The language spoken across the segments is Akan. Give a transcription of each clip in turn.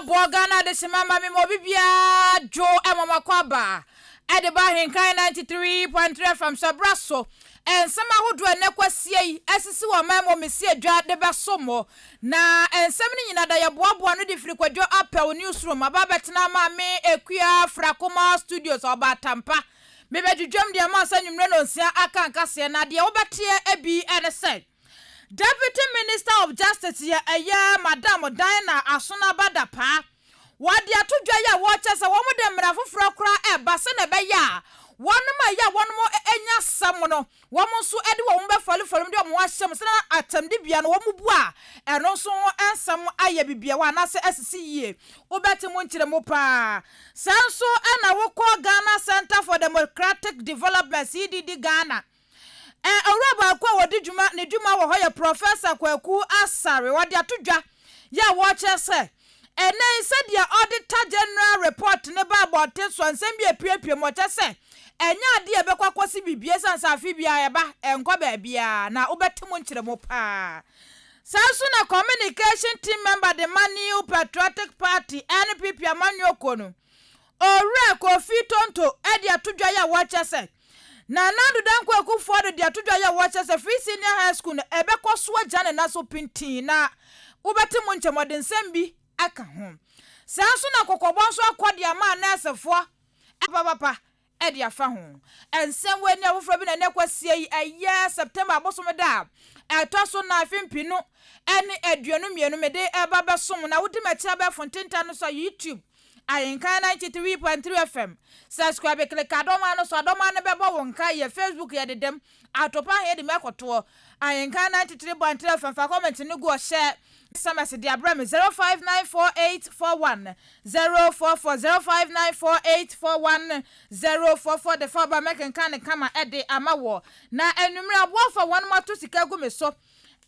Aboɔ Ghana adehyema ma me ma obi biara dwo ɛma makɔ aba ɛde ba Ahenkan 93.3 FM so ɛbra so nsɛm ahodoɔ ɛnɛ kwasie yi asisi wɔ man mu mesi adwa de bɛso mo na nsɛm no nyina da yɛboaboa no de firi Kwadwo Apɛw newsroom aba bɛtena Maame Akua Frakoma Studios Ɔbaatampa mebɛdwidwam deɛ ma sɛ nwummerɛ no nsia aka nkaseɛ na deɛ wobɛteɛ bi ɛne sɛ Deputy Minister of Justice yɛ ɛyɛ Madam Diana Asonaba Dapaah wɔde ato dwa yi a wɔrekyɛ sɛ wɔn de mmara foforɔ koraa ɛreba sɛ na ɛbɛyɛ a wɔnom a ɛyɛ a wɔnom anya asɛm no wɔn nso de wɔn bɛfɔlefɔle mu de wɔn ho ahyɛ mu sɛ na atɛmdibea no wɔn bu a ɛno nso ho nsɛm ayɛ bibia wɔ anaasɛ asisi yie. Wobɛte mu nkyerɛ mu paa. Saa nso ɛna wokɔ Ghana Center for Democratic Development, CDD Ghana, owura baako a wɔdi dwuma ne dwuma wɔ hɔ yɛ Professor Kwaku Asare. Wɔde ato dwa yɛ a wɔrekyerɛ sɛ ɛnɛ sɛdeɛ Auditor General report ne ba abɔnten so nsɛm bi apiepie mu ɔkyɛ sɛ ɛnyɛ adeɛ a ɛbɛkɔ akɔsi biribi ɛsiane sɛ afe biara ɛba ɛnkɔ baabiara na wobɛte mu nkyerɛ mu paa. Saa nso na communication team member de ma New Patriotic Party, NPP amanyɔkuo no, Owura Kofi Tonto ɛde ato dwa yɛ a wɔrekyɛ sɛ Nana Addo Dankwa Akufo-Addo de ato dwa yɛ a wɔrekyɛ sɛ Free Senior High School no ɛbɛkɔ so agya ne nan so pintin na wobɛte mu nkyɛm ɔde nsɛm bi aka ho. Saa nso na kɔkɔbɔ nso akɔ de ama anɛɛsefoɔ papapapa ɛde afa ho. Nsɛm wɔ ani afoforɔ bi na ɛnɛ kwasie yi ɛyɛ September abosom da a ɛtɔ so na afe 2022 mede ɛba bɛsom na wodi m'akyi abɛɛfo ntenta no so a YouTube Ahenkan 93.3 FM. Subscribe, click adɔma no so, adɔma no bɛbɔ wo nka. Yɛ Facebook yɛ dedam atopa ahɛ de mɛkɔtoɔ Ahenkan 93.3 FM. Fa comment no gu ɔhyɛ SMS de abrɛ me 0594841044, 0594841044 de fa ba mɛkenkan ne kama ɛde ama wɔ. Na anwummerɛ aboafa wɔn ato sika gu me so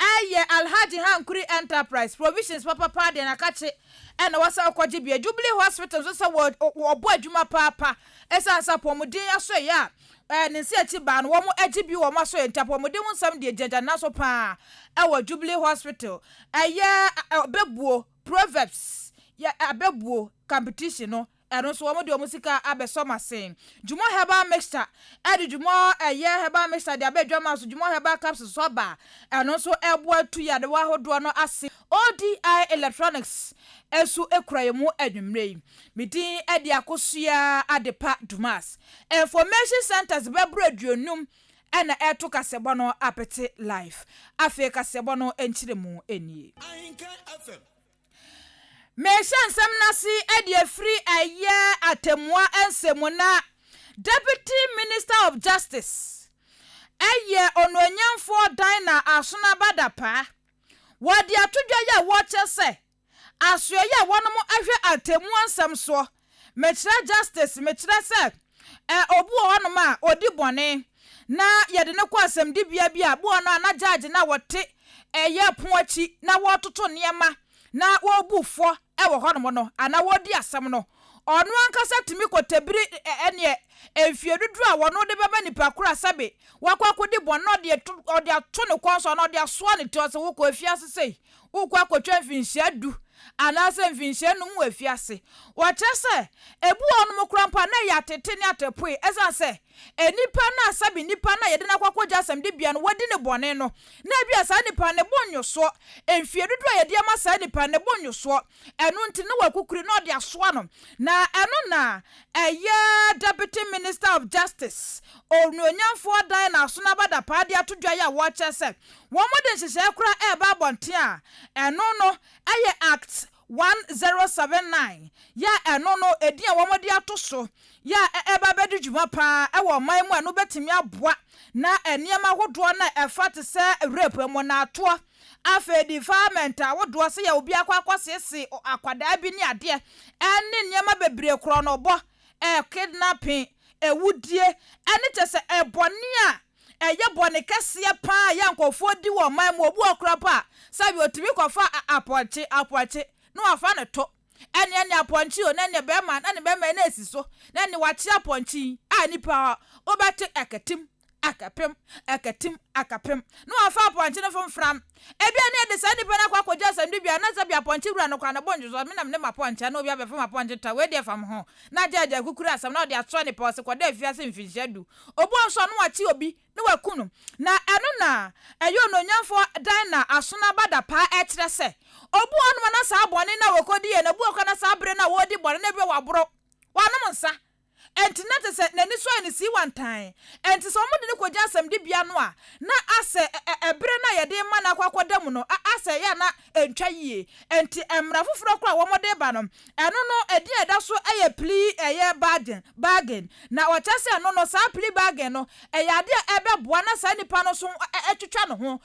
ɛyɛ Alhaji Hankuri Enterprise Provisions papapa deɛ nakakye ɛna wɔsɛ ɔkɔgye bia. Jubilee Hospital nso sɛ wɔbɔ adwuma paapa ɛsiane sɛ apɔmuden aso ɛyɛ a ne nsa akyi baa no wɔn agye bi wɔn aso yɛ nti apɔmuden ho nsɛm deɛ gyinagyina nan so paa ɛwɔ Jubilee Hospital. Ɛyɛ abɛbuo proverbs yɛ abɛbuo competition no ɛno nso wɔn de wɔn sika abɛsɔ ma sen. Dwuma Herbal Mixture ɛde dwuma ɛyɛ herbal mixture de abɛ dwama so. Dwuma Herbal Capsules so aba, ɛno nso ɛboa tu yadewa ahodoɔ no ase. ODI Electronics ɛnso ekura yɛn mu anwummerɛ yi. Me din ɛde Akosua Adepa Dumas. Information centers bɛboro 50 ɛna ɛto kasɛbɔ no apete live. Afei kasɛbɔ no nkyerɛ mu nie. Mehyɛ nsɛm n'ase de afiri ɛyɛ atemmua nsɛm na Deputy Minister of Justice ɛyɛ Onuonyamfoɔ Diana Asonaba Dapaah wɔde ato dwa yi a wɔkyerɛ sɛ asoɛyɛ a wɔnom ahwɛ atemmua nsɛm soɔ, mekyerɛ justice, mekyerɛ sɛ ɛ obi wɔ hɔnom a ɔdi bɔne na yɛde no kɔ asɛmdibea bi a bi wɔ no a na judge na wɔte ɛyɛ pon akyi na wɔretoto nneɛma na wɔrebu fɔ ɛwɔ hɔnom no anaa wɔredi asɛm no, ɔno ankasa tumi kɔtɛbiri ɛneɛ mfie dodoɔ a wɔno de bɛma nipa koro a sɛbe wakɔ akɔdi bɔne na ɔde ato ne kɔn so anaa ɔde asoa ne ti ɔsɛ wokɔ afiase sei, wokɔ akɔtwa mfinhyia 10 anaasɛ mfinhyia 5 wɔ afiase. Wɔkyerɛ sɛ ebu wɔn kora mpa na ɛyɛ atete ne atepoe ɛsiane sɛ nipa no a sɛbe nipa no a yɛde no akɔ akɔgya asɛmdibea no wɔdi ne bɔne no na ebi a saa nipa ne bo nwosoɔ mfie dodoɔ a yɛde ama saa nipa ne bo nwosoɔ ɛno nti ne wakukuri na ɔde asoa no. Na ɛno na ɛyɛ Deputy Minister of Justice Onuonyamfoɔ Diana Asonaba Dapaah de ato dwa yi a wɔkyerɛ sɛ wɔn de nhyehyɛe koraa ɛreba abɔnten a ɛno no ɛyɛ Act 1079 yɛ ɛno no edin a wɔn de ato so yɛ a ɛba bɛdi dwuma paa ɛwɔ ɔman mu a ɛno bɛtumi aboa na nneɛma ahodoɔ na ɛfa te sɛ rape, mmonaatoɔ, afei defilement ahodoɔ sɛ yɛ obi akɔ akɔsiesie akwadaa bi ne adeɛ ɛne nneɛma bebree korɔ no bɔ kidnapping, ewudie ɛne kyɛ sɛ ɛbɔne a ɛyɛ bɔne kɛseɛ paa yɛ nkɔfoɔ di wɔ ɔman mu. Obi wɔ kora pa a sɛbi otumi kɔfa apɔnkye na wafa ne to ɛne apɔnkye o na ɛne bɛrima na ne bɛrima na esi so na ɛne wakye apɔnkye yi a nipa a wobɛte ɛkɛtim. Akapem, akatim, akapem, na wɔafa apɔnkye no fomfram. Ebia na yɛde saa nipa no akɔ akɔgye asɛnnibea na sɛbi apɔnkye wura no koraa ne bo nnwo so, me na mene m'apɔnkye anaa obi abɛfa m'apɔnkye ta, wei deɛ fa me ho, na agye agya akukuru asɛm na ɔde asoa nipa ɔse kɔda afiase mfinhyia du. Obi wɔ hɔ nso a na wakye obi na waku no. Na ɛno na ɛyɛ onuonyamfoɔ Dinah asono aba da paa ɛkyerɛ sɛ obi wɔ hɔnom a na saa bɔne no a wɔkɔdiiɛ no, obi wɔ hɔ koraa na saa bere no a wɔredi bɔne no ebia waboro, wanom nsa, Enti na te sɛ n'ani so ayɛ no sii wantann. Enti sɛ wɔde no kogya asɛmdibea no a, na asɛ ɛbere no a yɛde rema no akɔ akɔda mu no, asɛ ɛyɛ a na ɛntwa yie. Enti mmara foforɔ koraa a wɔde reba no, ɛno no edin a ɛda so yɛ plea ɛyɛ bargain, bargain. Na wɔkyerɛ sɛ ɛno no, saa plea bargain no, ɛyɛ adeɛ a ɛbɛboa na saa nipa no nso atwitwa ne ho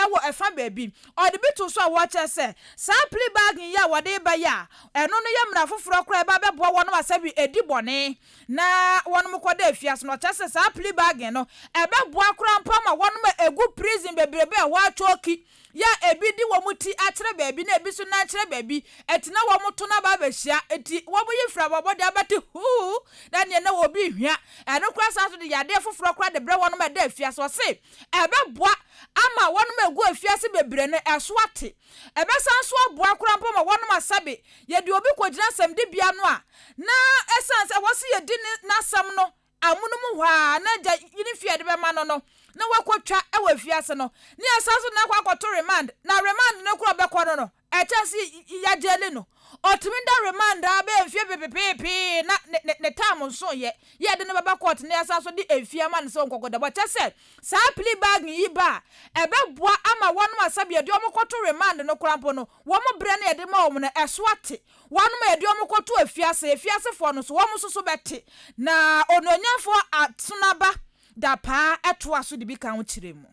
wɔ ɛfa baabi. Ɔde bi too so a wɔkyerɛ sɛ saa plea bargain yi a wɔde reba yi a, Ɛno no yɛ mmara foforɔ koraa a ɛba bɛboa wɔnom a sɛbi ɛdi bɔne na wɔnom kɔda afiase no. Ɔkyerɛ sɛ saa plea bargain no ɛbɛboa koraa mpo ama wɔnom a ɛgu prison bebrebe a ɛhɔ atwɔki yɛ a ɛbi de wɔn ti akyerɛ baabi na ɛbi nso nan kyerɛ baabi ɛti na wɔn to no aba abɛhyia nti wɔn yi firi abɔbɔ de abɛte huu na neɛ na obi rehwia ɛno koraa saa nso de yadeɛ foforɔ koraa de brɛ wɔnom a ɛda afiase. Ɔse ɛbɛboa ama wɔnom a ɛgu afiase bebree no ɛso ate. Ɛbɛsan nso aboa koraa mpo ma wɔnom asabe yɛde obi kɔgyina asɛmdibea no a, na ɛsiane sɛ ɛwɔ sɛ yɛdi ne n'asɛm no amonom hɔ ara na agya yi ne fie a yɛde bɛma no no na wakɔtwa wɔ afiase no, na yɛsan nso de no akɔ akɔto remand, na remand no koraa ɔbɛkɔ no no, ɛkyɛn sɛ yɛagyɛle no. Ɔtumi da remand ara bɛyɛ mfeɛ pepepeepee na ne ne ne term nsoeɛ, yɛde no bɛba court na yɛasan nso de mfeɛ ama no sɛ ɔnkɔkɔda. Wɔkyɛ sɛ Saa plea bargain yi ba a, ɛbɛboa ama wɔnom a sɛbe yɛde wɔn kɔto remand no koraa mpo no, wɔn berɛ no a yɛde ma wɔn no, ɛso ate. Wɔnom a yɛde wɔn kɔto afiase, afiasefoɔ no nso, wɔn nso so bɛte. Na Onuonyamfoɔ Atonaba Dapaah toa so de bi ka ho kyerɛ mu.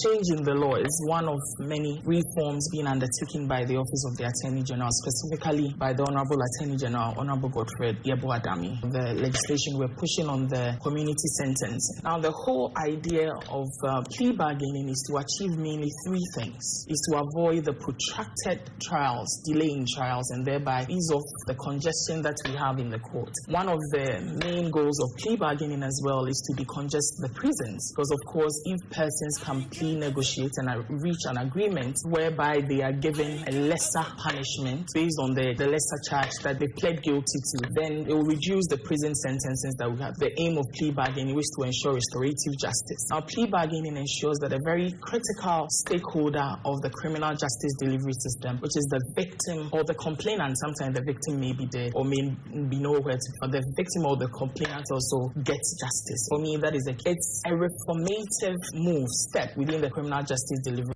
Change in the law is one of many reforms being undertaken by the Office of the Attorney General, specifically by the Honorable Attorney General, Honorable Godfred Yeboah Dame. The legislation we're pushing on the community sentence. Now, the whole idea of uh, plea bargaining is to achieve mainly three things. Is to avoid the protracted trials, delaying trials, and thereby ease off the congestion that we have in the court. One of the main goals of plea bargaining as well is to decongest the prisons, because of course, if persons can plea negotiate and reach an agreement whereby they are given a lesser punishment based on the, the lesser charge that they pled guilty to, then it will reduce the prison sentences that we have. The aim of plea bargaining is to ensure restorative justice. Now, plea bargaining ensures that a very critical stakeholder of the criminal justice delivery system, which is the victim or the complainant, sometimes the victim may be dead or may be nowhere to, but the victim or the complainant also gets justice. For me, that is a, it's a reformative move, step within the criminal justice delivery.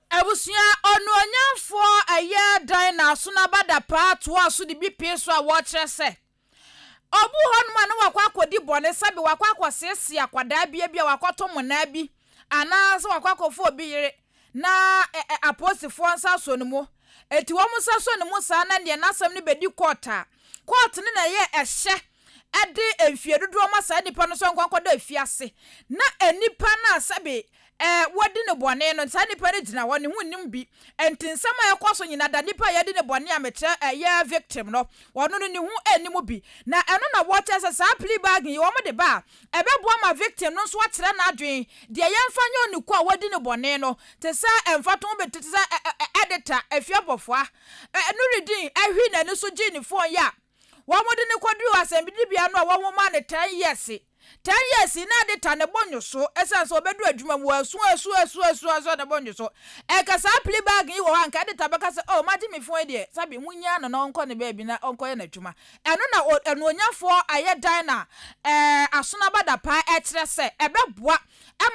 Abusua onuonyamfoɔ ɛyɛ dan na asono aba dapaa toaa so de bi pee so a wɔkyerɛ sɛ obu hɔnom a na wakɔ akɔdi bɔne sɛbe wakɔ akɔseesee akwadaa bi ebia wakɔto monaa bi anaasɛ wakɔ akɔfa obi yere na apolisifoɔ nsa asɔ ne mu enti wɔn nsa sɔ ne mu saa na neɛ n'asɛm no bɛdi kɔɔt a kɔɔt no na ɛyɛ ɛhyɛ de mfie dodoɔ ma saa nipa no sɛ ɔnkɔ nkɔda afiase na nipa no a sɛbe ɛɛ wɔadi no bɔne no, saa nipa no gyina hɔ, ne ho nnim bi. Enti nsɛm a ɛkɔ so nyinaa, da nipa a yɛadi no bɔne a mekyerɛ ɛyɛ victim no, ɔno no ne ho nni mu bi. Na ɛno na wɔkyerɛ sɛ saa plea bargain yi wɔde ba a, ɛbɛboa ma victim no nso akyerɛ n'adwene, deɛ yɛmfa nyɛ oniku a wɔadi no bɔne no, te sɛ mfatoho bi te sɛ editor Afiampɔfoa Nurudeen hwii n'ani so gyee ne phone yi a wɔde no kɔduruu asɛnnibea no a wɔmaa no ten years. Ten years yi na ade ta ne bo nnwoso ɛsiane sɛ ɔbɛduru adwuma mu asu asu asu asu asu a ne bo nnwoso. Ɛnka saa plea bargain yi wɔ hɔ a anka editor bɛka sɛ oh magye me phone yi deɛ sabi monnyaa no na ɔnkɔ ne baabi na ɔnkɔyɛ n'adwuma. Ɛno na anuonyafoɔ ayɛ dan na ɛɛ asono aba dapaa ɛkyerɛ sɛ ɛbɛboa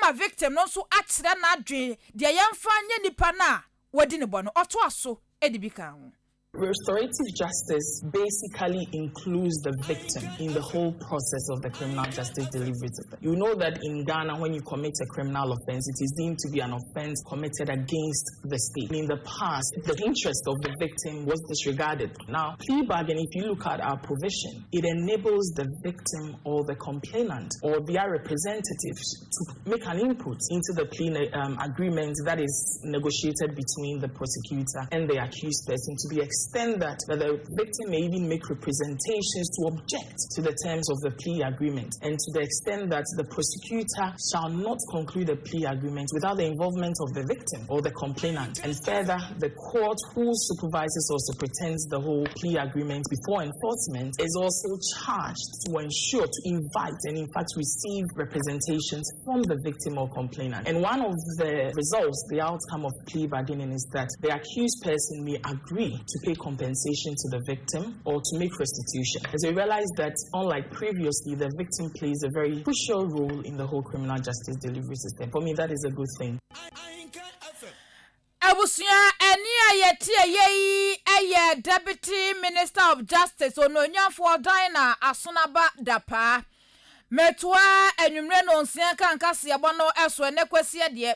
ma victim no nso akyerɛ n'adwene deɛ yɛmfa nyɛ nipa no a wadi no bɔne. Ɔtoa so de bi ka ho. Restorative justice basically includes the victim in the whole process of the criminal justice delivery system. You know that in Ghana, when you commit a criminal offense, it is deemed to be an offense committed against the state. In the past, the interest of the victim was disregarded. Now, plea bargaining, if you look at our provision, it enables the victim or the complainant or their representatives to make an input into the plea um, agreement that is negotiated between the prosecutor and the accused person to the extent extent that, that the victim may even make representations to object to the terms of the plea agreement, and to the extent that the prosecutor shall not conclude a plea agreement without the involvement of the victim or the complainant. And further, the court who supervises or superintends the whole plea agreement before enforcement is also charged to ensure to invite and in fact receive representations from the victim or complainant. And one of the results, the outcome of plea bargaining is that the accused person may agree to pay compensation to the victim or to make restitution. As we realize that unlike previously, the victim plays a very crucial role in the whole criminal justice delivery system. For me, that is a good thing. Abusua, ɛne a yɛte yɛ yi ɛyɛ Deputy Minister of Justice, Onuonyamfoɔ Diana Asonaba Dapaa. Mɛtoa anwummerɛ no nsia kankaseɛbɔ no ɛso. Ɛnɛ kwasie deɛ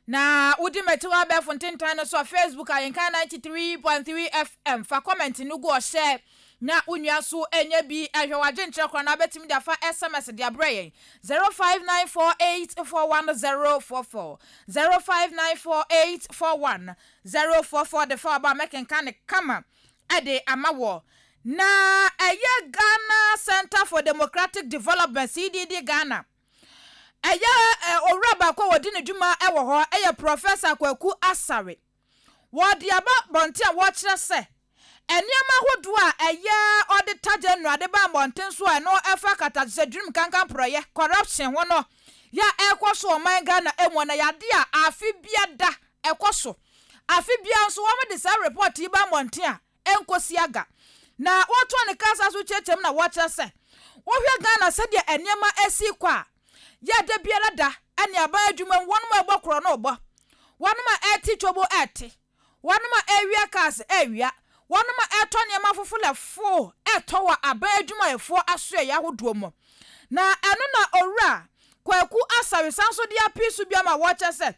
na wodi mɛkyi wɔ abɛɛfo ntentan no so a, Facebook Ahenkan 93.3 FM, fa comment no gu ɔhyɛ na wo nua so ɛnyɛ bi ɛhwɛ. Wagye nkyerɛ korɔ na wobɛtumi de afa SMS de abrɛ yɛn 0594841044, 0594841044, de fa ɔba mɛkenka ne kama ɛde ama wɔ. Na ɛyɛ Ghana Center for Democratic Development, CDD Ghana, ɛyɛ owura baako a wɔdi ne dwuma ɛwɔ hɔ, ɛyɛ Professor Kwaku Asare, wɔde aba bɔnten a wɔkyerɛ sɛ nneɛma ahodoɔ a ɛyɛ Auditor General de ba mmɔnten so a ɛno ɛfa katakyɛ dwirim kankan porɔyɛ, corruption ho no yɛ a ɛrekɔ so ɔman Ghana emu na yade a afe bia da ɛkɔ so, afe bia nso wɔn de saa report yi ba mmɔnten a ɛnkosi aga. Na wɔtoa ne kasa so kyerɛkyerɛm na wɔkyerɛ sɛ wɔhwɛ Ghana sɛdeɛ nneɛma asi kɔ a, yɛ da biara da ɛne aban adwuma mu, wɔn a ɛbɔ korɔ no bɔ, wɔn a ɛte twobo ɛte, wɔn a ɛwia cars ɛwia, wɔn a ɛtɔ nneɛma foforɔ fo ɛtɔ wɔ aban adwumayɛfoɔ asoɛyɛ ahodoɔ mu. Na ɛno na Owura Kwaku Asare san so de apii so bi ama wɔkyɛ sɛ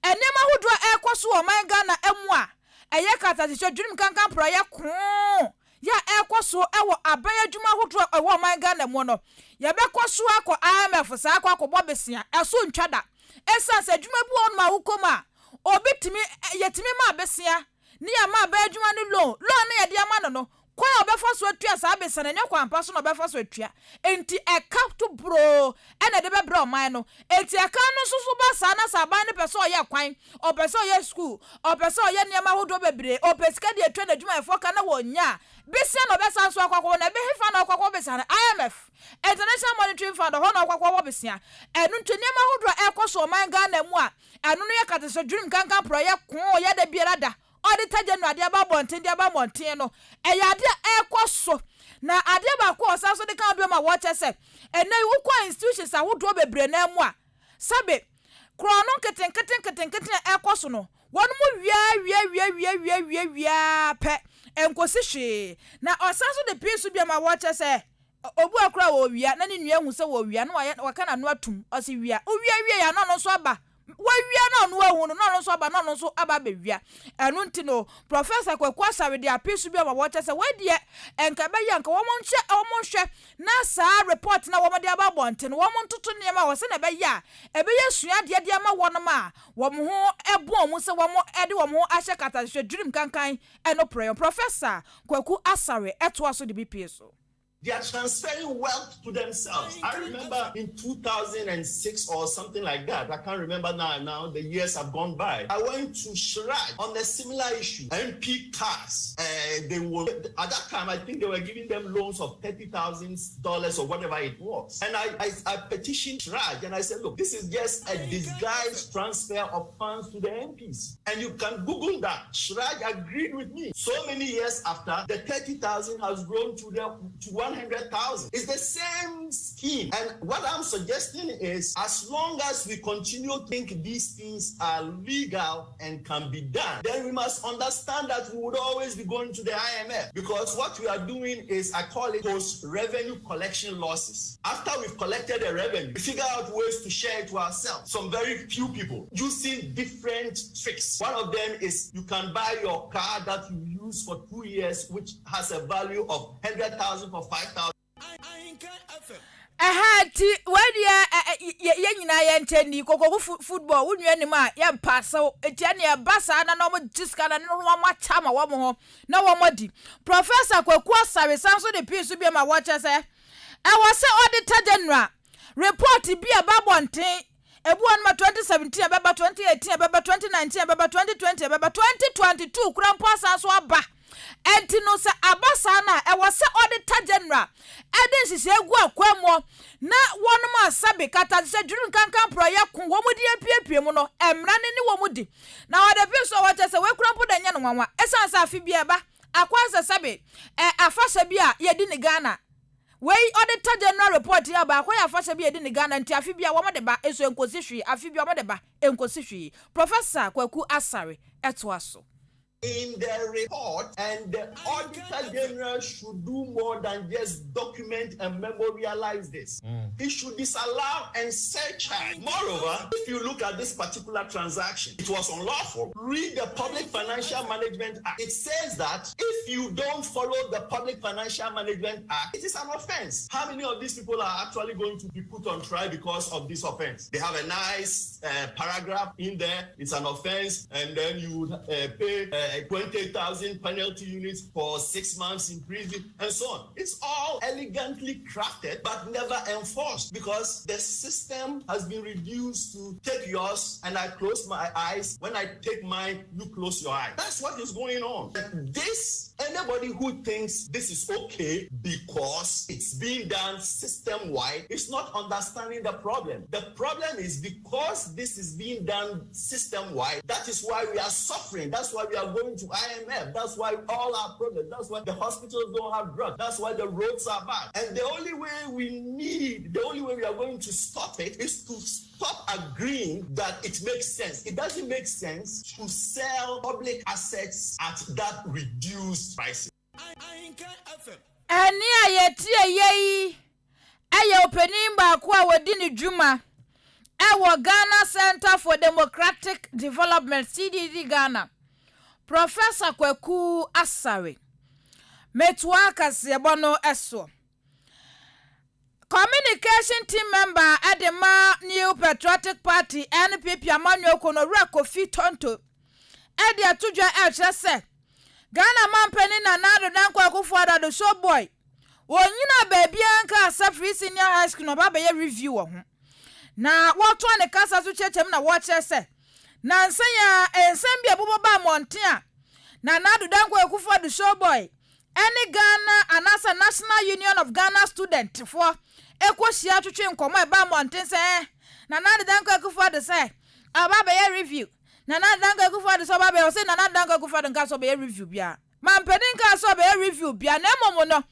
nneɛma ahodoɔ a ɛrekɔ so wɔ ɔman Ghana mu a ɛyɛ katahyehyɛ dwirim kankan porɔyɛ koo yɛ a ɛrekɔ so ɛwɔ aban adwuma ahodoɔ a ɛwɔ ɔman Ghana mu no, yɛbɛkɔ so akɔ IMF saa akɔ akɔbɔ besia, ɛso ntwa da, ɛsiane sɛ adwuma bi wɔ hɔnom a wokɔ mu a obi tumi yɛtumi ma besia ne yɛ ma aban adwuma no loan no yɛde ama no, kwan a ɔbɛfa so atua saa besia no, ɛnyɛ kwan pa so na ɔbɛfa so atua, nti ɛka to boroo ɛna ɛde bɛbrɛ ɔman no. Nti ɛka no nso so ba saa na sɛ aban no pɛ sɛ ɔyɛ kwan, ɔpɛ sɛ ɔyɛ school, ɔpɛ sɛ ɔyɛ nneɛma ahodoɔ bebree, ɔpɛ sika de atua n'adwumayɛfoɔ ka na wɔnya a, besia na ɔbɛsa nso akɔkɔ na ɛbɛhɛ fa na ɔkɔkɔ besia no IMF, International Monetary Fund, hɔ na ɔkɔkɔ wɔ besia. Ɛno nti nneɛma ahodoɔ a ɛkɔ so ɔman Ghana mu a ɛno no yɛ katesɛ dwirim kankan porɔyɛ koo yɛ da biara da Auditor General adeɛ aba abɔnten de aba abɔnten no, ɛyɛ adeɛ a ɛrekɔ so. Na adeɛ baako a ɔsan so de ka bio ma wɔkyɛ sɛ ɛnɛ yi wokɔ institutions ahodoɔ bebree nan mu a, sɛbe korɔ no nketenkete nketenkete a ɛrekɔ so no, wɔn mu wia wia wia wia wia wia wia pɛ nkosi hwee. Na ɔsan so de pii so bi ma wɔkyɛ sɛ obu akora wɔ wia na ne nua ehu sɛ wɔ wia na wayɛ waka n'ano atum, ɔsi wia owia wie ya na ɔno nso aba wawia na ɔno ahu no na ɔno nso aba na ɔno nso aba abɛwia. Ɛno nti no, Professor Kwaku Asare de ape so bi ama wɔkyɛ sɛ wɔadiɛ nka ɛbɛyɛ nka wɔn nhyɛ wɔn nhwɛ na saa report na wɔn de aba abɔnten no, wɔn ntoto nneɛma wɔ sɛ na ɛbɛyɛ a ɛbɛyɛ suadeɛ de ama wɔn a wɔn ho ɛbɔn mu sɛ wɔn de wɔn ho ahyɛ katahwɛ dwirim kankan ɛno prɛyɛ. Professor Kwaku Asare ɛtoa so de bi pie so. They are transferring wealth to themselves. I remember in 2006 or something like that. I can't remember now. Now the years have gone by. I went to CHRAJ on a similar issue. MP cars. They were at that time. I think they were giving them loans of $30,000 or whatever it was. And I petitioned CHRAJ and I said, "Look, this is just a disguised transfer of funds to the MPs." And you can Google that. CHRAJ agreed with me. So many years after, the 30,000 has grown to 100,000. It's the same scheme. And what I'm suggesting is, as long as we continue to think these things are legal and can be done, then we must understand that we would always be going to the IMF, because what we are doing is, I call it post revenue collection losses. After we've collected the revenue, we figure out ways to share it to ourselves. Some very few people using different tricks. One of them is you can buy your car that you use for 2 years, which has a value of 100,000 for 5,000. Ɛha nti wei deɛ yɛn nyinaa yɛn nkyɛn ni kokoku football wo nua nim a yɛn mpaasew nti ɛne ɛba saa na na wɔn gye sika na ne wɔn akyɛ ama wɔn ho na wɔn adi. Professor Kwaku Asare san so de pii so bi ma wɔkyɛ sɛ ɛwɔ sɛ Auditor General report bi a ɛba abɔnten. Ebi wɔ hɔ nom a 2017 ɛbɛba, 2018 ɛbɛba, 2019 ɛbɛba, 2020 ɛbɛba, 2022 koraa mpo asan so aba. Ɛnti no sɛ aba saa no a, ɛwɔ sɛ Auditor General ɛde nhyehyɛɛ gu akwan mu na wɔnom a sɛbe katahyehyɛ, dwiri nkanka mporɔyɛ ko wɔn de apiepie mu no, mmara no ne wɔn di. Na wɔde pem so a wɔkyerɛ sɛ wei koraa mpo da nyɛ no nwanwa ɛsiane sɛ afe biara ɛba akwan sɛ sɛbe ɛ afahyɛ bi a yɛdi ne Ghana. Wei Auditor General report yi aba akɔyɛ afahyɛ bi a yɛdi ne Ghana nti afe biara wɔn de ba nso ɛnkosi hwee afe biara wɔn de ba ɛnkosi hwee. Professor Kwaku Asare toa so. In the report and the Auditor General should do more than just document and memorialize this. He should disallow and surcharge. Moreover, if you look at this particular transaction, it was unlawful. Read the Public Financial Management Act. It says that if you don't follow the Public Financial Management Act, it is an offense. How many of these people are actually going to be put on trial because of this offense? They have a nice paragraph in there. It's an offense, and then you would pay 20,000 penalty units for 6 months in prison and so on. It's all elegantly crafted, but never enforced because the system has been reduced to take yours and I close my eyes. When I take mine, you close your eyes. That's what is going on. This, anybody who thinks this is okay because it's being done system-wide is not understanding the problem. The problem is because this is being done system-wide, that is why we are suffering. That's why we are going to IMF. That's why all our problems. That's why the hospitals don't have drugs. That's why the roads are bad. And the only way we need, the only way we are going to stop it is to stop agreeing that it makes sense. It doesn't make sense to sell public assets at that reduced price. Ɛnne a yɛtie yɛ yi ɛyɛ ɔpanin baako a wɔdi ne dwuma ɛwɔ Ghana Center for Democratic Development, CDD Ghana, Professor Kwaku Asare. Metoa kaseɛbɔ no ɛso. Communication team member ɛde ma New Patriotic Party, NPP amanyɔkuo no, Owura Kofi Tonto ɛde ato dwa ɛkyerɛ sɛ Ghana mampanin Nana Addo Dankwa Akufo-Addo Showboy wɔnyina baabiara nka sɛ Free Senior High School na ɔba bɛyɛ review wɔ ho. Na wɔtoa ne kasa so kyerɛkyerɛ mu na wɔkyerɛ sɛ nansa yi a nsɛm bi a ɛbobɔ ba mmɔnten a Nana Addo Dankwa Akufo-Addo Showboy ɛne Ghana anaasɛ National Union of Ghana Student foɔ ɛkɔhyia twetwe nkɔmmɔ a ɛba mmɔnten sɛ Nana Addo Dankwa Akufo-Addo sɛ ɔba bɛyɛ review, Nana Addo Dankwa Akufo-Addo sɛ ɔba bɛyɛ. Ɔsɛ Nana Addo Dankwa Akufo-Addo nka sɛ ɔbɛyɛ review biara, mampanin nka sɛ ɔbɛyɛ review biara, na mmom no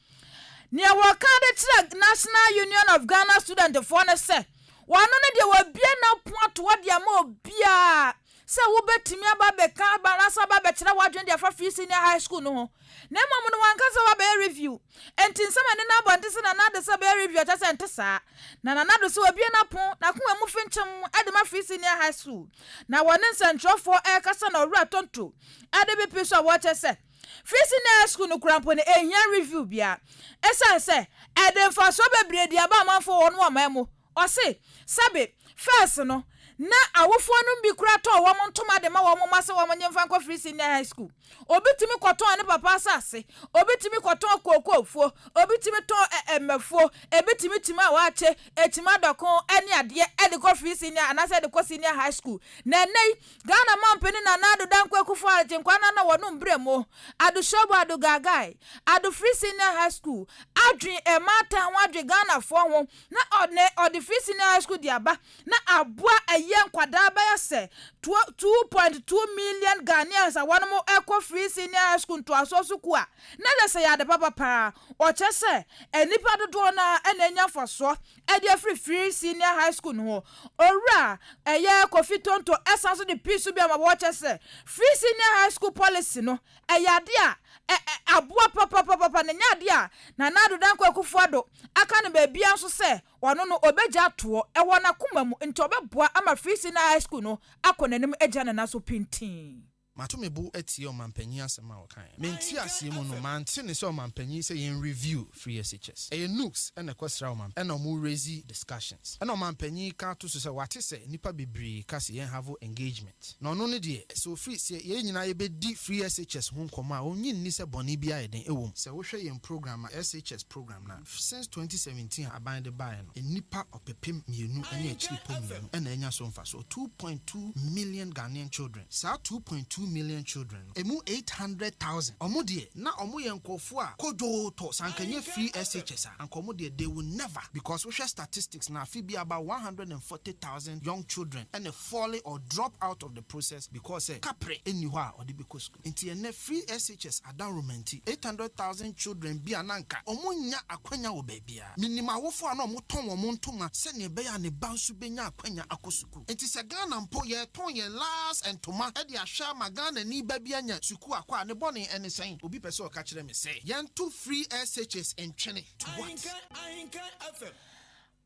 nea wɔka de kyerɛ National Union of Ghana Student foɔ no sɛ wɔno no deɛ wɔabie n'apo atoɔ de ama obiara sɛ wobɛtumi aba bɛka aba anaasɛ aba bɛkyerɛ w'adwene de afa Free Senior High School no ho, na mmom no wanka sɛ wabɛyɛ review. Enti nsɛm a ɛne no abɔnte sɛ Nana Addo sɛ bɛyɛ review ɛkyɛ sɛ nte saa, na Nana Addo sɛ wabie n'apo n'akoma mu finkyim de ma Free Senior High School. Na wɔne nsɛntwerɛfoɔ ɛrekasa na Owura Tonto ɛde bipi so a wɔkyɛ sɛ Free Senior High School no kura mpo no ɛhia review bia ɛsiane sɛ ɛde mfasoɔ bebree de aba amanfoɔ wɔn wɔ ɔman mu. Ɔse sɛbe first no na awofoɔ no bi kura tɔn wɔn ntoma de ma wɔn mma sɛ wɔn nye mfa nkɔ Free Senior High School. Obi tumi kɔtɔn ne papa asase, obi tumi kɔtɔn kookoofuo, obi tumi tɔn ɛmɛfuo, ebi tumi tumi a waakye etimi adɔko ɛne adeɛ ɛde kɔ Free Senior anaasɛ ɛde kɔ senior high school. Na ɛnɛ yi Ghana mampanin Nana Addo Dankwa Akufo-Addo nkwa na na wɔnom brɛ mu Addo Shobo Addo Gaagai Addo Free Senior High School adwen ɛmaatan ho adwen Ghanafoɔ ho na ɔne ɔde Free Senior High School de aba na aboa ɛyɛ nkwadaa bɛyɛ sɛ 2.2 million Ghanaians a wɔn ɛkɔ Free Senior High School ntoasoɔ sukuu a na yɛ sɛ yɛ ade papa paa. Ɔkyɛ sɛ nnipa dodoɔ no ɛna anya mfasoɔ ɛde afiri Free Senior High School no ho. Owura ɛyɛ Kofi Tonto ɛsan so de pii so bi ama wɔkyɛ sɛ Free Senior High School policy no ɛyɛ ade a ɛ ɛ aboa papapapapa na nyɛ ade a Nana Addo Dankwa Akufo-Addo aka no baabia nso sɛ ɔno no ɔbɛgya atoɔ ɛwɔ n'akoma mu, nti ɔbɛboa ama Free Senior High School no akɔ n'anim agya ne nan so pintin. Mato me bo atie ɔmanpanyin asɛm a ɔkaeɛ. Me nteaseɛ mu no, mante ne sɛ ɔmanpanyin sɛ yɛn review free SHS. Ɛyɛ Nooks na ɛkɔsra ɔmanpanyin ɛna ɔmo raise discussions. Ɛna ɔmanpanyin ka to so sɛ wate sɛ nnipa bebree ka sɛ yɛn have engagement. Na ɔno no deɛ, sɛ ofiri sɛ yɛn nyinaa yɛbɛdi free SHS ho nkɔmmɔ a, ɔnnye nni sɛ bɔne bi ayɛ den ɛwɔ mu. Sɛ wohwɛ yɛn program a, SHS program no a, since 2017 a aban de baeɛ no, nnipa 2.2 ɔpepem ɛna anya so mfasoɔ, 2.2 million Ghanaian children. Saa 2.2 million children no, emu 800,000, ɔmo deɛ na ɔmo yɛ nkurɔfoɔ a kodwoo tɔ sankanyɛ free SHS a, anka ɔmo deɛ, they will never, because wohwɛ statistics na afi bi about 140,000 young children ɛna fall or drop out of the process because ɛ kapre ɛnni hɔ a ɔde bɛkɔ school. Nti ɛnɛ free SHS adanroma nti, 800,000 children bi a nanka ɔmo nya akwanya wɔ baabiara. Minim awofo a na ɔmo tɔn wɔn ntoma sɛnea ɛbɛyɛ a ne ba nso bɛnya akwanya akɔ sukuu. Nti sɛ Ghana mpo yɛtɔn yɛn last ntoma ɛde ahwɛ ama Ghana ni ba bi anya sukuu akɔ a, ne bɔne ɛne sɛn? Obi pɛ sɛ ɔka kyerɛ me sɛ yɛnto free SHS ntwene to what?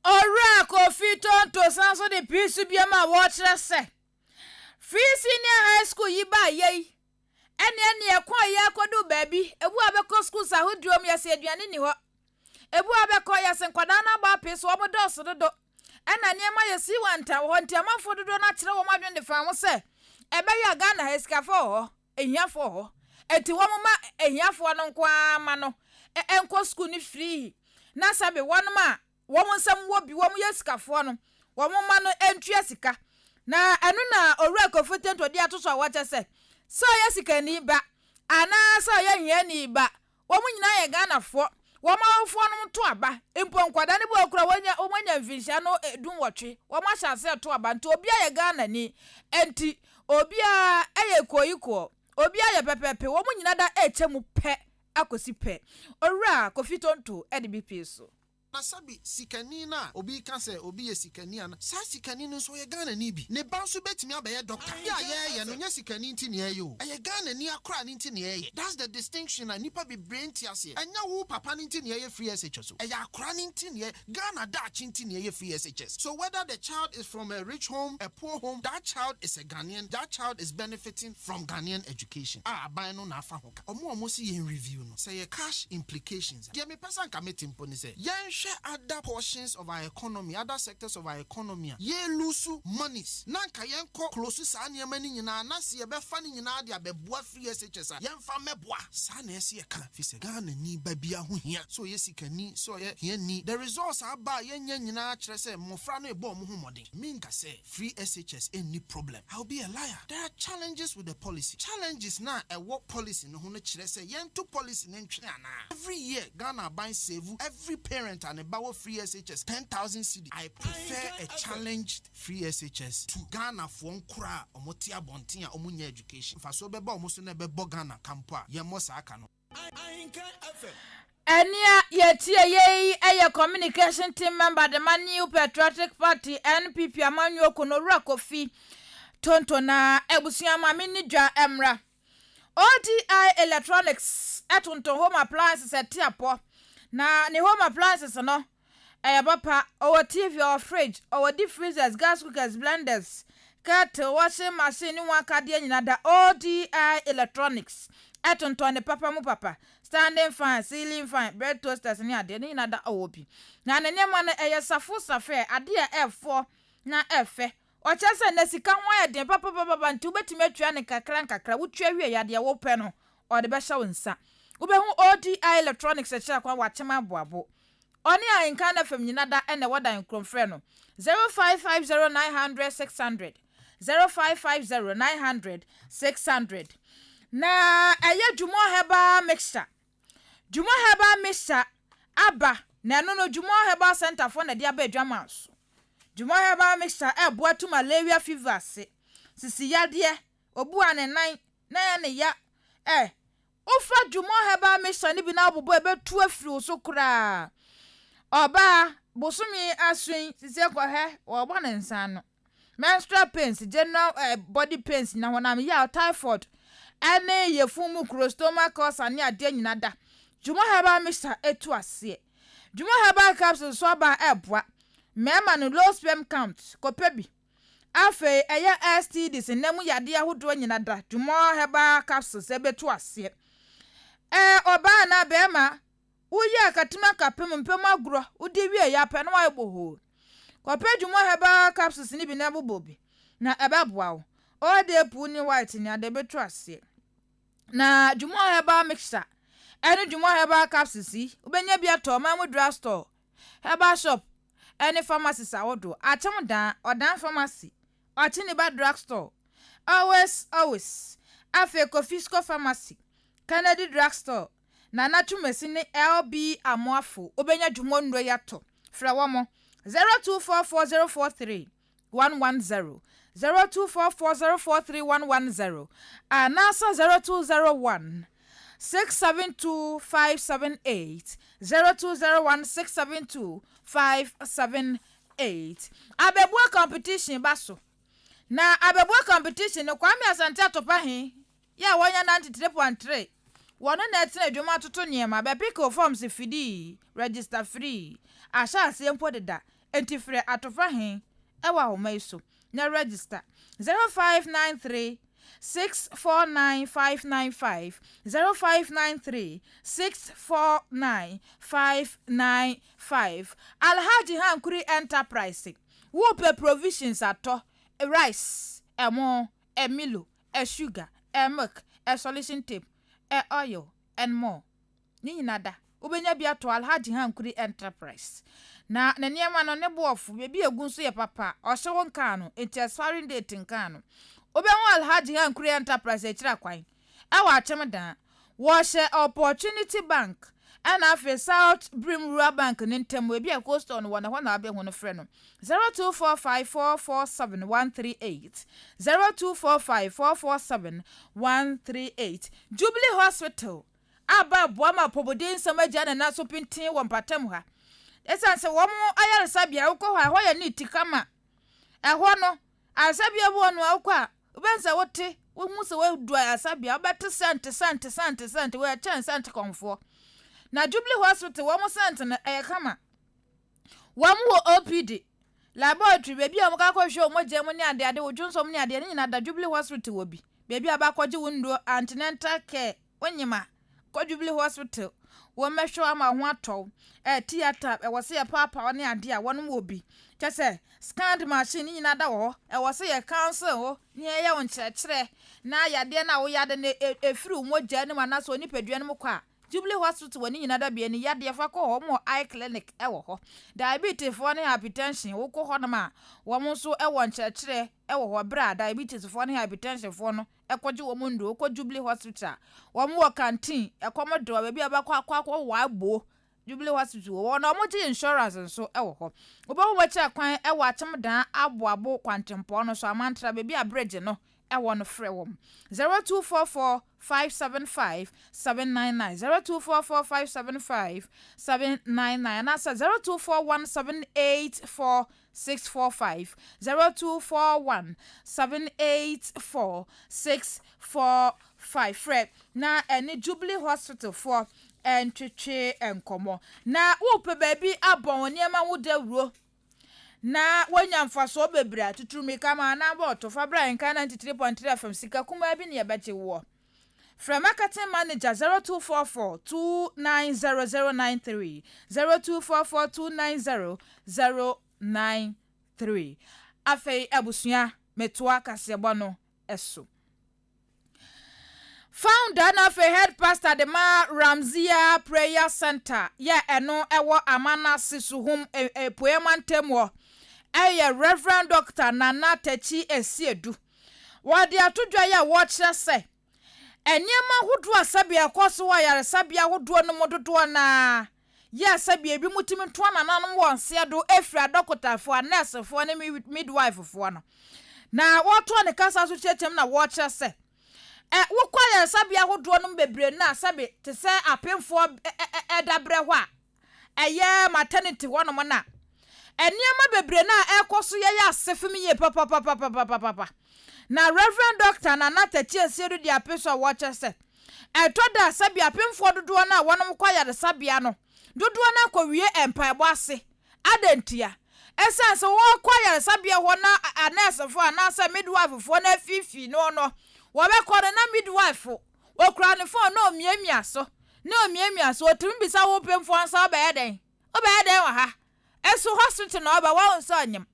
Owura Kofi Tonto san so de pii so biam a wɔrekyerɛ sɛ free senior high school yi baa yei ɛne ɛko a yɛ akɔdu baabi ebu a bɛkɔ schools ahodoɔ mu, yɛsɛ aduane ni hɔ. Ebu a bɛkɔ, yɛsɛ nkwadaa no abɔ apee so, wɔn dɔɔso dodo, ɛna nneɛma yɛ si wanta wɔ hɔ. Nti amanfoɔ dodoɔ no akyerɛ wɔn adwene de fa ho sɛ ɛbɛyɛ a Ghana ha, sikafoɔ wɔ hɔ, ehiafoɔ wɔ hɔ, eti wɔn ma ehiafoɔ no nko ara ma no ɛnkɔ school no free, na sɛbi wɔn a wɔn nsɛm wɔ bi, wɔn yɛ sikafoɔ no, wɔn mma no ntua sika. Na ɛno na Owura Kofi Tonto de ato so a wɔkyɛ sɛ ɔyɛ sikani ba anaa sɛ ɔyɛ hiani ba, wɔn nyinaa yɛ Ghanafoɔ. Wɔn awofoɔ no to aba mpo, nkwadaa no bi wɔ kora wɔnya wɔn anya mfinhyia no 18, wɔn ahyɛ ase to aba. Nti obiara yɛ Ghanani, nti obiara yɛ koyikoɔ, obiara yɛ pɛpɛɛpɛ, wɔn nyinaa da ɛrekyɛ mu pɛ akɔsi pɛ. Owura Kofi Tonto de bi pii so. Na sabi sikani no a obi ka sɛ obi yɛ sikani ana, saa sikani no nso ɔyɛ Ghanani bi, ne ba nso bɛtumi abɛyɛ doctor bi a yɛyɛ no, nyɛ sikani nti ne ɛyɛ o, ɛyɛ Ghanani akora ne nti ne ɛyɛ. That's the distinction a nipa bebree nti aseɛ. Ɛnyɛ wo papa no nti ne ɛyɛ free SHS o, ɛyɛ akora ne nti ne ɛyɛ, Ghana daakye nti ne ɛyɛ free SHS. So whether the child is from a rich home, a poor home, that child is a Ghanaian, that child is benefiting from Ghanaian education a aban no na afa ho ka. Ɔmo a ɔmo si yɛn review no sɛ yɛ cash implications deɛ, mepɛ sɛ nka mete mpo ne sɛ yɛnhwɛ other portions of our economy, other sectors of our economy a yɛ lose monies, na nka yɛnkɔ close saa nneɛma no nyinaa, na sɛ yɛbɛfa no nyinaa de abɛboa free SHS a, yɛmfa mmɛboa. Saa na ɛsɛ yɛka fi sɛ Ghana ni ba bia ho hia, sɛ ɔyɛ sikani, sɛ ɔyɛ hiani. The results aba a yɛnyɛ nyinaa kyerɛ sɛ mmɔfra no ɛbɔ ɔmo ho mmɔden. Menka sɛ free SHS ɛnni problem, I will be a liar. There are challenges with the policy. Challenges na ɛwɔ policy no ho no kyerɛ sɛ yɛnto policy no ntwene anaa? Every year Ghana aban save every parent and ne ba wɔ free SHS 10,000 cedi. I prefer a challenged free SHS to Ghanafoɔ nkora a ɔmo te abɔnten a ɔmo nya education. Mfasoɔ bɛba ɔmo so na ɛbɛbɔ Ghana kampo a yɛmmɔ saa ka no. Ɛnea yɛtie yei ɛyɛ communication team member de ma New Patriotic Party, NPP amanyɔkuo no, Owura Kofi Tonto. Na abusua, maame ne dwa mmra ODI Electronics ɛtontɔn home appliances ɛte apɔ, na ne home appliances no ɛyɛ papa. Ɔwɔ TV, ɔwɔ fridge, ɔwɔ deep freezers, gas cookers, blenders, kettle, washing machine ne wɔn akadeɛ nyinaa da. ODI Electronics ɛtontɔn ne papa mu papa, standing fan, ceiling fan, bread toasters ne adeɛ ne nyinaa da ɔwɔ bi. Na ne nneɛma no ɛyɛ safo safɛ, adeɛ a ɛɛfɔ na ɛfɛ. Ɔkyerɛ sɛ na sika ho ayɛ den papapapa, nti wobɛtumi atua ne nkakra nkakra. Wotua wie yɛ adeɛ wopɛ no, ɔde bɛhyɛ wo nsa. Wobɛhu ODI Electronics akyerɛ kwan wakyem aboabo, ɔne Ahenkan FM nyina da ɛna ɛwɔ dan kuromfrɛ no 0550 900 600, 0550 900 600. Na ɛyɛ Dwumɔ Herbal Mixture. Dwumɔ Herbal Mixture aba, na ɛno no Dwumɔ Herbal Center foɔ na ɛde aba adwama so. Dwumɔ Herbal Mixture ɛɛboa tu malaria fever ase, sisi yadeɛ, obu a ne nan na ɛyɛ ne ya ɛ, wofa Dwumɔ Herbal Mixture no bi na wobobɔ, ɛbɛtu afiri wo so koraa. Ɔbaa bosome aso yi, sisi kɔhɛ wɔbɔ ne nsa ano, menstrual pains, general body pains na honam yaw, typhoid ɛne yɛfun mu kuro, stomach ulcer ne adeɛ nyina da, Dwuma Herbal Mixture etu aseɛ. Dwuma Herbal Capsule nso aba a ɛɛboa mmarima no low sperm count, kɔpɛ bi. Afei ɛyɛ STDs nna mu yadeɛ ahodoɔ nyina da Jumor Herbal Capsules ɛbɛtu aseɛ. Ɛɛ ɔbaa anaa bɛɛma, woyi akatim akapem mpɛ mu agorɔ, wodi wie yɛ apɛ na wayɛ bohoo. Kɔpɛ Jumor Herbal Capsules no bi na bobɔ bi, na ɛbɛboa wo. All day puu ne white ne ade ɛbɛtu aseɛ. Na Jumor Herbal Mixture ɛne Jumor Herbal Capsules yi, wobɛnya bi atɔ ɔman mu drug store, herbal shop ne pharmacies ahodoɔ, Akyem Dan, Ɔdan Pharmacy, Ɔkyeniba Drug Store, Always Always, afei Kofisco Pharmacy, Kennedy Drug Store, Nana Twumasi ne LB Amoafo. Wobɛnya Jumor nnuro yi atɔ. Frɛ wɔn 0244 043 110, 0244 043 110 anaasɛ 0201 672 578, 0201 672 578. Abɛbua competition ba so, na abɛbua competition no, Kwame Asante Atopahe yɛ a wɔnya 93.3 wɔno na ɛtena adwuma atoto nneɛma bɛpick forms fidii register free ahyɛ aseɛ mpo deda. Enti frɛ Atopahe ɛwɔ ahoma yi so na register: 0593 649 595, 0593 649 595. Alhaji Hankuri Enterprise, wopɛ provisions atɔ, rice, ɛmo, ɛmilo, ɛ sugar, ɛ milk, ɛ solution tape, ɛ oil and more ne nyinaa da, wobɛnya bi atɔ Alhaji Hankuri Enterprise. Na ne nneɛma no ne boɔfo beebi egu nso yɛ papa, ɔhyɛ wɔn kaa no nti expiring date nkaa no. Wobɛhu Alhaji Hankuri Enterprise akyiri akwan ɛwɔ Akyem Dan, wɔhyɛ Opportunity Bank ɛna afei South Brim Rural Bank ne ntam, ebi a coastal no wɔ ne hɔ na abɛhu no. Frɛ no 0245447138, 0245447138. Jubilee Hospital aba aboa ma apɔmuden nsɛm agya ne nan so pintin wɔ mpatam ha, ɛsiane sɛ wɔn ayaresabea wokɔ hɔ a, ɛhɔ yɛ neat kama. Ɛhɔ no ayaresabea bi wɔ no a wokɔ a, wobɛn sɛ wote wohu sɛ woadu ayaresabea, wobɛte scent, scent, scent, scent, wɔyɛ kyɛn scent kɔnfoɔ. Na Jubilee Hospital wɔn scent no ɛyɛ kama. Wɔn wɔ OPD, laboratory, baabi a wɔn akɔhwɛ wɔn mogya mu ne adeade, wodwo nsɔm ne adeɛ ne nyinaa da. Jubilee Hospital wɔ bi baabi a bakɔgye wɔn nnuro, antenatal care, wonyima kɔ Jubilee Hospital, wɔn mɛhwɛ ama ho atɔw. Theatre ɛwɔ sɛ yɛ paapaa ne adeɛ a wɔn wɔ bi, kyɛ sɛ scan machine ne nyinaa da wɔ hɔ. Ɛwɔ sɛ yɛ counsel hɔ ne yɛyɛ wɔn nkyerɛkyerɛ na yadeɛ no a woyɛ ade no efiri wɔn mogya no mu anaasɛ wɔn nipadua no mu kɔ a, Jubilee Hospital wɔ ne nyinaa da bea ni. Yadeɛ fa kɔ hɔ mo, eye clinic ɛwɔ hɔ, diabetes foɔ ne hypertension wokɔ hɔnom a, wɔn nso ɛwɔ nkyerɛkyerɛ ɛwɔ hɔ. Berɛ a diabetes foɔ ne hypertension foɔ no ɛkɔgye wɔn nduro, wokɔ Jubilee Hospital a, wɔn wɔ canteen. Ɛkɔm de wɔ baabi a bɛkɔ akɔ akɔ wɔ abo Jubilee Hospital wɔ na wɔn gye insurance nso ɛwɔ hɔ. Wobɛhu wɔn akyi kwan ɛwɔ Akyemdan Aboabo kwantempɔn no so, Amantra, baabi a bridge no ɛwɔ no. Frɛ wɔn 0244 575 799, 0244 575 799 anaasɛ 0241 784 645, 0241 784 645. Frɛ na ɛne Jubilee Hospital foɔ ɛntwetwe nkɔmmɔ. Na wopɛ baabi abɔ wɔn nneɛma ho dawuro na woanya mfasoɔ bebree a tuturu mirika ma anaa bɔɔto fa bra Nkan 93.3 FM. Sika kumaa bi ne yɛbɛgye woɔ. Frɛ marketing manager 0244 290093, 0244 290093. Afei abusua, metoa kaseɛbɔ no ɛso. Founder na afei head pastor de ma Ramzia Prayer Center yɛ ɛno ɛwɔ Amanase Suhum Epuema ntam hɔ ɛyɛ Reverend Doctor Nana Takyi Esiedu. Wɔde ato dwa yɛ a wɔrekyerɛ sɛ nneɛma ahodoɔ a sɛbea ɛkɔ so wɔ ayaresabea ahodoɔ no mu dodoɔ naa yɛ sɛbea ebi mu tumi to nananom wɔn nseɛ do efiri adɔkotafoɔ, anɛɛsefoɔ ne midwifefoɔ no. Na wɔtoa ne kasa so kyerɛkyerɛm na wɔrekyerɛ sɛ wokɔ ayaresabea ahodoɔ no mu bebree na sɛbe te sɛ apemfoɔ ɛdabrɛ hɔ a ɛyɛ maternity hɔnom na nneɛma bebree na ɛkɔ so yɛyɛ ase fam yie papapapapapapa. Na Reverend Doctor Nana Takyi Asiedu de ape so a wɔkyerɛ sɛ ɛtɔ da sɛbi apemfoɔ dodoɔ no a wɔnom kɔ ayaresabea no dodoɔ no akɔwie mpaebɔ ase adantia. Ɛsiane sɛ wɔkɔ ayaresabea hɔ na anɛɛsefoɔ anaasɛ midwifefoɔ no afiifii no no, wɔbɛkɔ no na midwife okura ne phone na omiamia so, na omiamia so, otumi bisa wo mpemfoɔ nsa wobɛyɛ dɛn? Wobɛyɛ dɛn wɔ ha? Ɛso hospital na ɔba, wahu sɛ ɔnyem.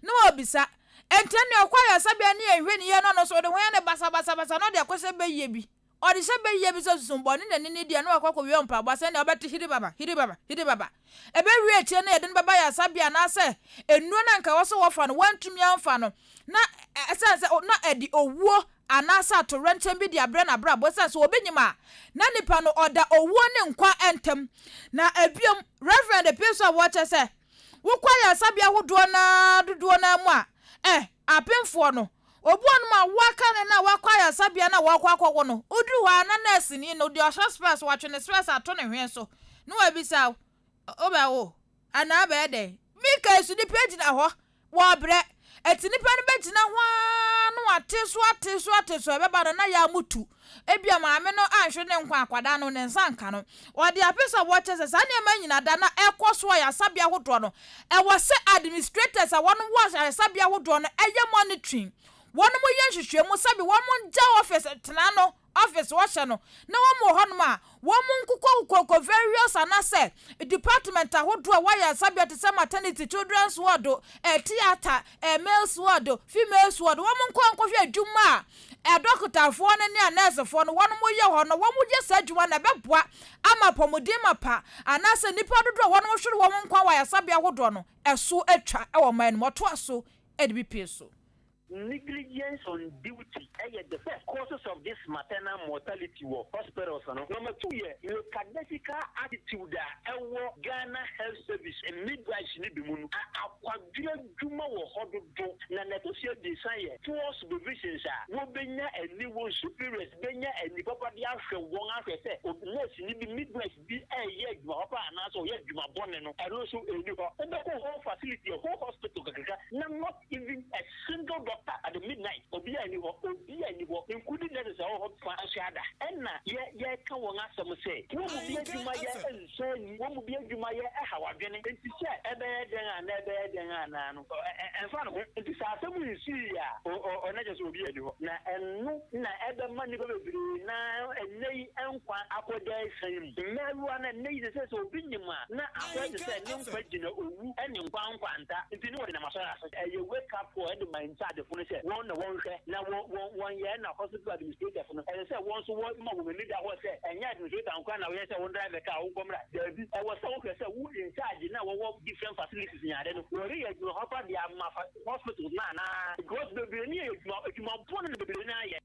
Na wɔbisa. Enti ɛnneɛ ɔkɔ ayaresabea ne yɛnhwɛ ne yie na ɔno nso ɔde ho yɛ no basabasabasa na ɔde akɔhyɛ bɛyie bi. Ɔde hyɛ bɛyie bi sɛ susumbɔne na n'ani di a na wakɔ akɔwia mpaboa sɛnea ɔbɛte hiribaba, hiribaba, hiribaba. Ɛbɛwie akyire no yɛde no bɛba ayaresabea anaasɛ nnuro no a anka ɛwɔ sɛ wɔfa no wantumi amfa no na ɛsiane sɛ na ɛde owuo anaasɛ atoyerɛnkyɛm bi de abrɛ n'abrabɔ ɛsiane sɛ obi nyim a na nipa no ɔda owuo ne nkwa ntam. Na ɛbiom Reverend pii nso a wɔkyɛ sɛ wokɔ ayaresabea ahodoɔ no ara dodoɔ no ara mu a eh apemfoɔ no Obi wɔ hɔnom a wɔaka no na wakɔ ayaresabea na wɔrekɔ akɔwo no, woduru hɔ a na nɛɛseni no, deɛ ɔhyɛ spɛɛs, watwe ne spɛɛs ato ne hwene so na wabisa wo, wobɛwo anaa wobɛyɛ dɛn? Mika nso, nnipa gyina hɔ, wɔrebrɛ. Enti nnipa no bɛgyina hɔ ara na wɔate so ate so ate so, ɛbɛba no na yɛ a motu. Ebia maame no anhwere ne nkwa, akwadaa no, ne nsa anka no. Ɔde ape sɛ wɔkyɛ sɛ saa nneɛma nyina da na ɛkɔ so wɔ ayaresabea ahodoɔ no, ɛwɔ sɛ administrators a wɔnom wɔ ayaresabea ahodoɔ no yɛ monitoring, wɔnom yɛ nhwehwɛmu sɛbe wɔn ngya office tena no, office wɔhyɛ no, na wɔn wɔ hɔnom a, wɔn nkokɔ kokɔ various anasɛ department ahodoɔ a ɛwɔ ayaresabea te sɛ maternity, children's ward, theatre, males ward, females ward, wɔn nkɔ nkɔhwɛ adwuma a adɔkotafoɔ no ne anɛɛsefoɔ no wɔn yɛ hɔ no, wɔn yɛ saa adwuma no ɛbɛboa ama apɔmuden mapa anaasɛ nnipa dodoɔ a wɔn hwere wɔn nkwa wɔ ayaresabea ahodoɔ no ɛso atwa wɔ ɔman no mu. Ɔtoa so de bi pie so. Negligence on duty yɛ the first causes of this maternal mortality wɔ hospitals no. Number two yɛ lackadaisical attitude a ɛwɔ Ghana Health Service midwives no bi mu no. Akwadworɔ adwuma wɔ hɔ dodo. Na nea ɛtɔ so abiɛsa yɛ poor supervisions a wɔbɛnya ani, wɔn superiors bɛnya ani papa de ahwɛ wɔn ahwɛ sɛ nurse bi, midwife bi reyɛ adwuma papa anaasɛ ɔyɛ adwuma bɔne no, ɛno nso ɛnni hɔ. Wobɛkɔ whole facility, a whole hospital kakraka na not even a single doctor at the midnight, obiara nni hɔ, obiara nni hɔ, including nurses a wɔwɔ hɔ fa nso ada. Ɛna yɛ yɛreka wɔn asɛm sɛ wɔn mu bi adwuma yɛ nsɔ ani, wɔn mu bi adwuma yɛ ɛhaw adwene, enti sɛ ɛbɛyɛ dɛn a na ɛbɛyɛ dɛn a na no ɛmfa ne ho. Enti sɛ asɛm nsii a, o na kyerɛ sɛ obiara nni hɔ. Na ɛno na ɛbɛma nnipa bebree no ara ɛnnɛ yi nkwa akɔda asiane mu. Mmaayewa no, ɛnnɛ yi sɛ sɛ obi nyem a, na akɔyɛ te sɛ ne nkwa gyina owu ne nkwa nkwanta nti ne wɔde nam asɔre ase. Ɛyɛ wake up call de ma in-chargefo no sɛ wɔn na wɔnhwɛ na wɔnyɛ ɛna hospital administrators no, ɛsɛ sɛ wɔn nso wɔma wɔn ani da hɔ sɛ ɛnyɛ administrator nko ara na woyɛ sɛ wo drive car wonkɔ mmra. Daabi, ɛwɔ sɛ wohwɛ sɛ wo in-charge no a wɔwɔ different facilities ne ade no, wɔreyɛ adwuma papa de ama hospitals no anaa? Because bebree no yɛ adwuma, adwuma bɔne na bebree no ara yɛ.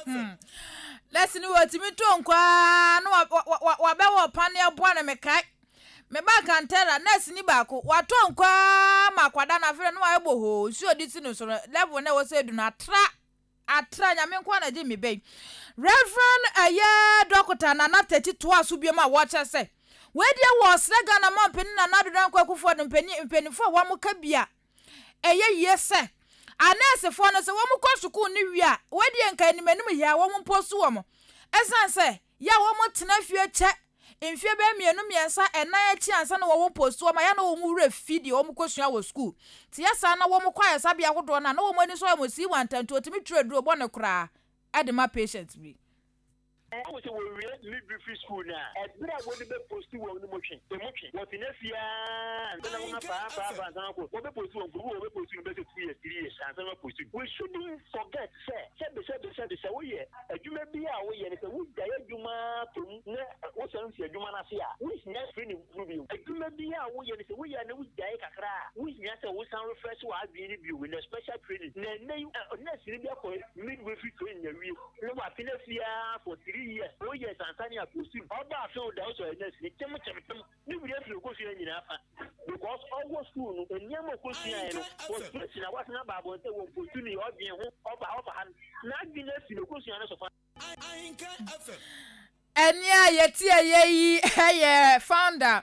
Hmm. Lɛsi no wɔtumi to nkwaa na wabɛwɔ paneɛ boa no mekae. Meba Kantera, nurse ni baako, watɔ nkwaa ma akwadaa no afei no wayɛ bohoo, nsuo de si no so no, level na ɛwɔ sɛ edu no atra, atra, nyame nkoa na gye me bɛyi. Reverend ɛyɛ dɔkota Nana Tati toa so biom a wɔkyerɛ sɛ, wei deɛ wɔ ɔsrɛ Ghana mampanin Nana Addo Dankwa Akufo-Addo mpanimfoɔ a wɔn ka bi a, Ɛyɛ yie sɛ anɛɛsefoɔ no sɛ wɔn kɔ sukuu no wie a, wei deɛ nka anim anim yɛ a wɔn mpostu wɔn. Ɛsiane sɛ yɛ a wɔn tena fie kyɛ mfeɛ bɛyɛ mmienu, mmiɛnsa, ɛnan akyi ansa na wɔn postu wɔn a, yɛ a na wɔn werɛ fi deɛ wɔn kɔsua wɔ sukuu. Nti yɛ saa na wɔn kɔ ayaresabea ahodoɔ no a, na wɔn ani sɔ wɔn sii wɔn ntam nti wɔtumi twerɛ aduro bɔne koraa de ma patient bi. Wohu sɛ wɔwie midwifery school no a, ɛberɛ a wɔde bɛposti wɔn no mu twe, emu twe. Wɔtena fie ara ansa na wɔn apaapaapa ansa na wɔakɔ. Wɔbɛposti wɔn, kuro bi wɔ hɔ wɔbɛposti no bɛyɛ sɛ 2 years, 3 years ansa na wɔaposti no. We shouldn't forget sɛ, sɛbe sɛbe sɛbe, sɛ woyɛ adwuma bi a woyɛ no, sɛ wogyae adwuma ara tɔ mu na wosan fi adwuma no ase a, wonhia training foforɔ bio. Adwuma bi a woyɛ no, sɛ woyɛ a na wogyae kakra a, wonhia sɛ wosan refresh w'adwene no bio in a special training. Na ɛnnɛ yi, nurse bi akɔ midwifery training awie. Na watena fie ara for 3 years, 4 years ansa ne apost no. Ɔba afei o da wo sɛ ɔyɛ nurse ni kyem kyem kyem ne werɛ afiri okosua nyinaa fa because ɔwɔ school no nneɛma okosuaeɛ no frustration a wasan aba abɔnten wɔ mpostu no yɛ ɔdwen ho ɔba ɔba ha no n'adwene afiri okosua no so fa. Ɛnne a yɛtieeɛ yi yɛ founder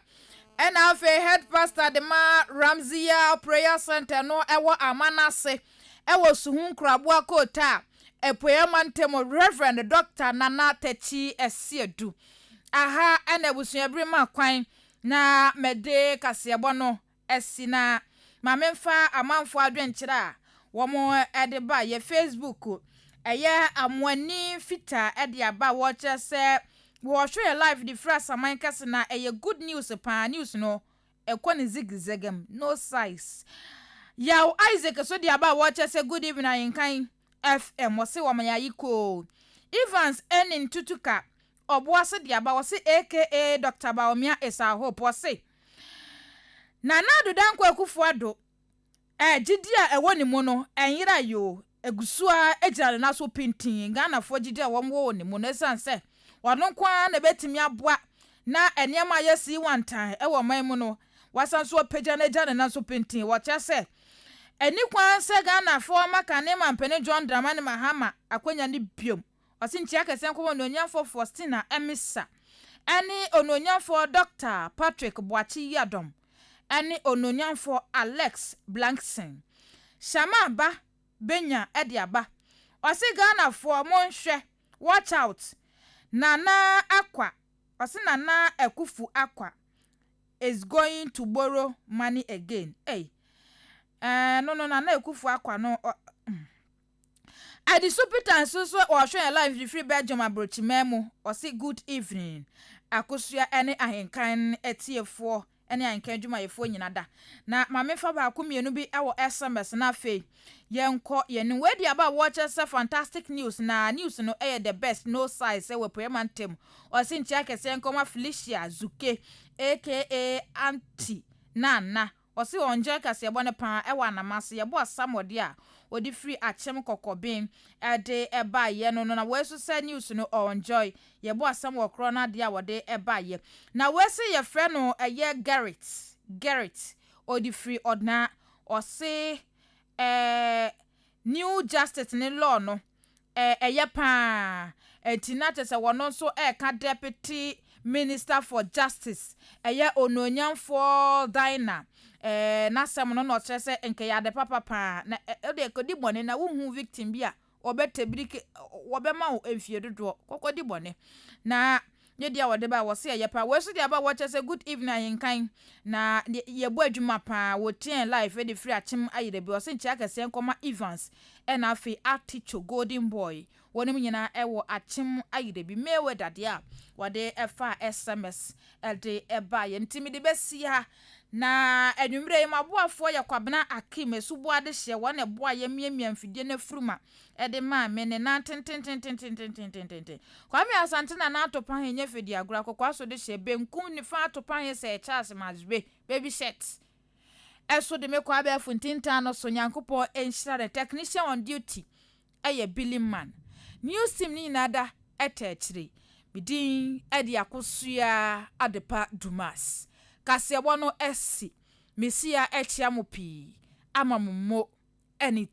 ɛna afei head pastor de ma Ramseyah Prayer Center no ɛwɔ Amanase ɛwɔ Suhum Nkoraboa Kootaa Apueɛ Mantam Rev. Dɔkta Nana Takyi Asiedu. Aha ɛna abusuabiri ma kwan na mede kaseɛbɔ no. asi na ma memfa amanfoɔ adwenkyerɛ a wɔn de ba yɛ Facebook. Ɛyɛ Amoani Fitaa de aba a wɔkyerɛ sɛ wɔhwɛ yɛ live de firi Asaman kɛse na ɛyɛ good news paa, news no ɛkɔ ne zigzag mu, no size. Yaw Isaac so de aba a wɔkyerɛ sɛ good evening Ahenkan FM, wɔse wɔn yɛ ayikoo. Evans ɛne Ntutuka Ɔboase de aba, wɔse aka Dr. Bawumia is our hope. Wɔse Nana Addo Dankwa Akufo-Addo gyidi a ɛwɔ ne mu no ɛnyera yoo, egu so a gyina ne nan so pintin. Ghanafoɔ gyidi a wɔn wɔ ne mu no, ɛsiane sɛ ɔno nko ara na ebɛtumi aboa na nneɛma a yɛsi wantan ɛwɔ ɔman mu no, wasan so apagya no agya ne nan so pintin. Wɔkyerɛ sɛ ɛni kwan sɛ Ghanafoɔ maka ne mampanin John Dramani Mahama akonnwa no biom. Ɔsi nkyia kɛseɛ nkɔmɔ onuonyamfoɔ Faustina Emisa ɛne onuonyamfoɔ Dr Patrick Boakye Yiadom ɛne onuonyamfoɔ Alex Blankson. Shama ba benya ɛde aba, ɔsi Ghanafoɔ monhwɛ, watch out, Nana Akwa, ɔsi Nana Akufu Akwa is going to borrow money again. Hey, no, Nana Akufu Akwa no ɔ. Adisu Peter nso so ɔhwɛ yɛn live fifiri Belgium aburokyiman mu. Ɔsi good evening Akosua ne Ahenkan atiefoɔ ne Ahenkan adwumayɛfoɔ nyina da. Na maame fa baako mmienu bi wɔ SMS na afei yɛnkɔ yɛn wei di aba a wɔkyerɛ sɛ fantastic news na news no yɛ the best, no size wɔ Apuema ntɛm. Ɔsi nkyɛn akɛseɛ nkɔma Felicia Zuke aka Aunty Nana. Ɔsi wɔn nkyɛn kaseɛbɔ ne paa ɛwɔ Anamase. Yɛbɔ asamɔde a wɔde firi Akyem Kɔkɔben ɛde ɛbaayɛ no, na wɔn nso sɛ news no ɔnjoy. Yɛbɔ asɛm wɔ korɔ no adeɛ a wɔde ɛbaayɛ na wɔasi yɛfrɛ no ɛyɛ Garrett Garrett, ɔde firi ɔdena. Ɔse new justice ne law no ɛyɛ paa. Ɛnti na kyerɛ sɛ wɔn nso ɛɛka Deputy Minister for Justice, ɛyɛ onuonyamfoɔ Diana n'asɛm no, na ɔkyerɛ sɛ nkɛyɛ ade papa paa na ɛde ɛkɔdi bɔne na wohu victim bi a wɔbɛtɛbiri ke wɔbɛma wo mfie dodoɔ kɔkɔdi bɔne na ne deɛ wɔde ba wɔsi ɛyɛ paa. Wɔn nso deɛ aba wɔkyerɛ sɛ good evening Ahenkan na yɛbɔ adwuma paa. Wɔtie live de firi Akyem Ayerɛ bi. Ɔsi nkyɛn akɛseɛ nkɔma Evans ɛna afei Aticho Golden Boy, wɔn nyinaa ɛwɔ Akyem Ayerɛ bi. Mayweather deɛ a wɔde ɛfa SMS ɛde ɛba yɛn ntumi de bɛsi ha na anwummerɛ yi mu aboafoɔ yɛ Kwabena Akim Esubo Adehyɛ wɔn na ɛboa yɛ miamia mfidie no afuruma ɛde maa me ne nan tentententententententen. Kwame Asante na nan atopa he nyɛ fidi agorɔ akɔkɔ aso de hyɛ benkum nifa atopa he sɛ Charles Mazbe baby shirt ɛso de me kɔ abɛɛfo ntintan no so. Nyankopɔn nhyira the technician on duty, ɛyɛ Billy Man. News team ne nyinaa da ɛtɛ akyire. Bidin ɛde Akosua Adepa Dumas. Kaseɛbɔ no asi mesia ɛkyia mo pii ama mo mo ɛne.